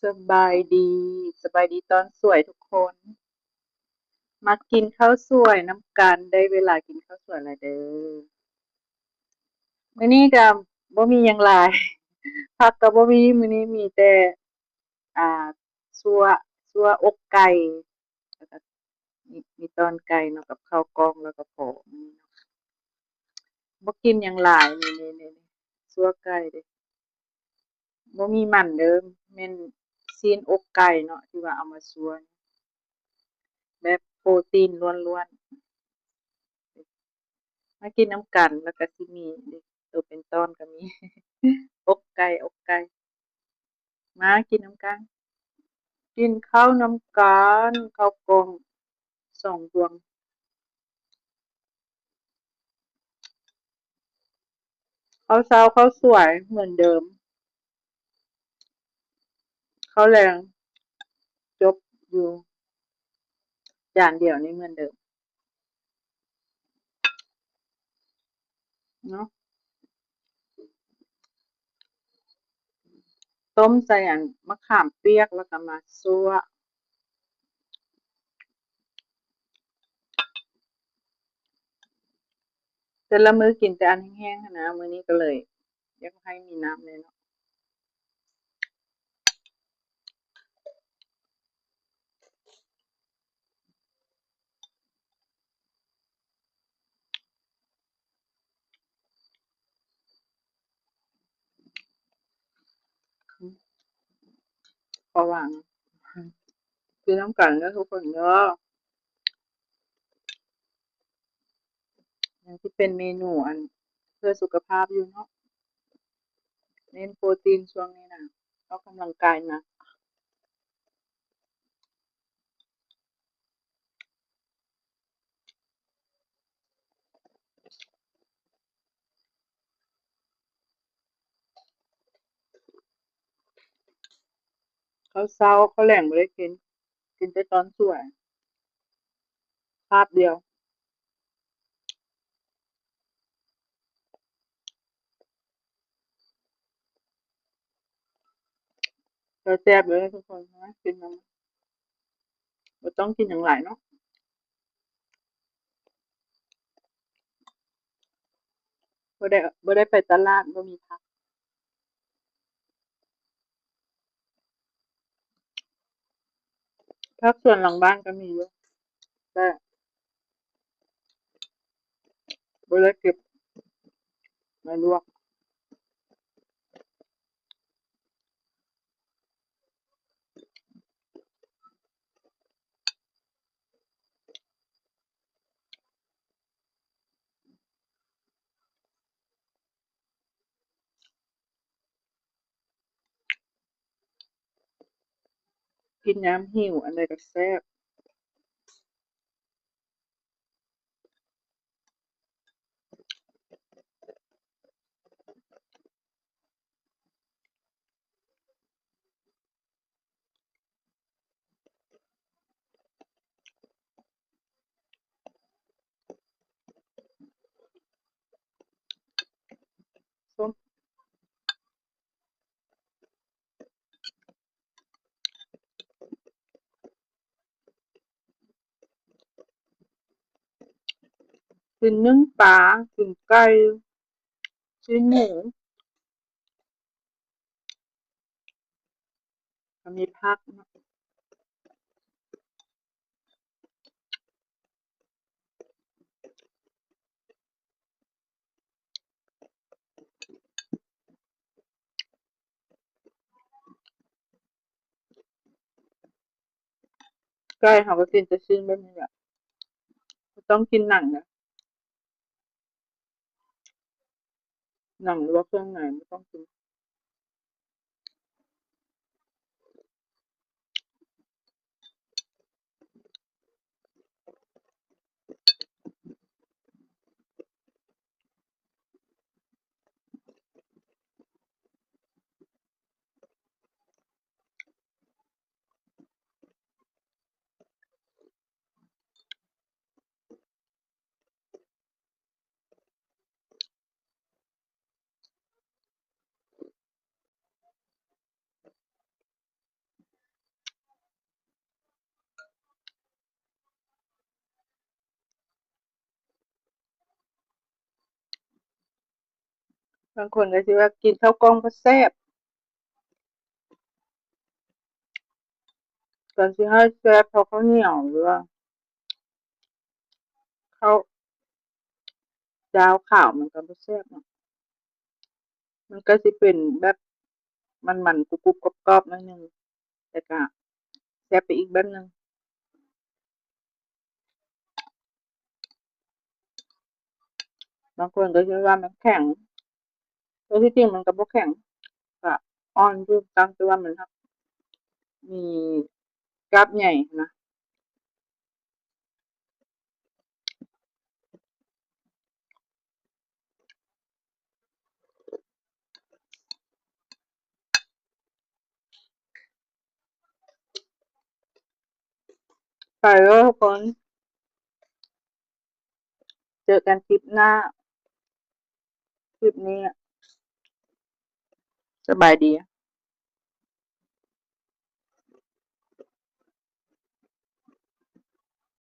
ສະບາຍດີ, ສະບາຍດີຕອນສວຍທຸກຄົນ. ມາກິນເຂົ້າສວຍນຳກັນ, ໄດ້ເວລາກິນເຂົ້າສວຍແລ້ວເດີ. ມື້ນີ້ກໍບໍ່ມີຫຍັງຫຼາຍ, ຜັກກໍບໍ່ມີ, ມື້ນີ້ມີແຕ່ ອ່າ ຊົ່ວ ຊົ່ວອົກໄກ່ ແລ້ວກໍມີ ມີຕ່ອນໄກ່ເນາະ ກັບເຂົ້າກ່ອງ ແລ້ວກໍພໍ ມື້ນີ້ເນາະ. ບໍ່ກິນຫຍັງຫຼາຍ ນີ້ ນີ້ ນີ້ ຊົ່ວໄກ່ເດ້. ບໍ່ມີມັນເດີ, ແມ່ນຊີ້ນອົກໄກ່ເນາະ ທີ່ວ່າເອົາມາຊົ່ວ ແບບໂປຣຕີນລ້ວນໆ. ມາກິນນຳກັນ ແລ້ວກໍຊິມີເດ້ ໂຕເປັນຕອນກໍມີ ອົກໄກ່ ອົກໄກ່. ມາກິນນຳກັນ, ກິນເຂົ້ານຳກັນ, ເຂົ້າກ່ອງສອງບ່ວງ. ເຂົ້າເຊົ້າເຂົ້າສວຍເໝືອນເດີມ, ເຂົ້າແລງຈົບຢູ່ຈານດຽວນີ້ເໝືອນເດີມເນາະ. ຕົ້ມໃສ່ອັນມະຂາມປຽກ ແລ້ວກໍມາຊົ່ວ. ແຕ່ລະມື້ກິນແຕ່ອັນແຫ້ງໆ ຫັ້ນນະ, ມື້ນີ້ກໍເລີຍຢາກໃຫ້ມີນ້ຳແດ່ເນາະ. ຂໍຫວັງ ກິນນຳກັນເດີທຸກຄົນເດີ. ຍັງຊິເປັນເມນູອັນເພື່ອສຸຂະພາບຢູ່ເນາະ, ເນັ້ນໂປຣຕີນຊ່ວງນີ້ນະ, ອອກກຳລັງກາຍໜັກ. ເຂົ້າເຊົ້າເຂົ້າແລງບໍ່ໄດ້ກິນ, ກິນແຕ່ຕອນສວຍ ຄາບດຽວ. ແຊບໆ ເດີທຸກຄົນ, ມາກິນນຳ, ບໍ່ຕ້ອງກິນຫຍັງຫຼາຍເນາະ. ບໍ່ໄດ້ ບໍ່ໄດ້ໄປຕະຫຼາດ, ບໍ່ມີຜັກ. ຜັກສວນຫຼັງບ້ານກໍມີຢູ່ ແຕ່ບໍ່ໄດ້ເກັບມາລວກ. ກິນຍາມຫິວ ອັນໃດກໍແຊບ. ຊີ້ນໜຶ້ງປາ, ຊີ້ນໄກ່, ຊີ້ນໝູ ກໍມີຜັກເນາະ. ໄກ່ເຮົາກໍກິນແຕ່ຊີ້ນແບບນີ້ແຫຼະ, ບໍ່ຕ້ອງກິນໜັງນະ. ໜັງ ຫຼືວ່າເຄື່ອງໃນ ບໍ່ຕ້ອງກິນ. ບາງຄົນກໍຊິວ່າກິນເຂົ້າກ່ອງບໍ່ແຊບ ກໍຊິໃຫ້ແຊບເທົ່າເຂົ້າໜຽວ ຫຼືວ່າເຂົ້າຈ້າວຂາວ ມັນກໍບໍ່ແຊບເນາະ. ມັນກໍຊິເປັນແບບມັນໆ ກຸບໆ ກອບໆ ໜ້ອຍໜຶ່ງ ແຕ່ກໍແຊບໄປອີກແບບໜຶ່ງ. ບາງຄົນກໍຊິວ່າມັນແຂງ ແຕ່ທີ່ຈິງມັນກໍບໍ່ແຂງ ກໍອ່ອນຢູ່ ຕ່າງແຕ່ວ່າມັນ ມີກາບໃຫຍ່ນະ. ໄປເດີ້ທຸກຄົນ ເຈີກັນຄລິບໜ້າ ຄລິບນີ້ ສະບາຍດີ.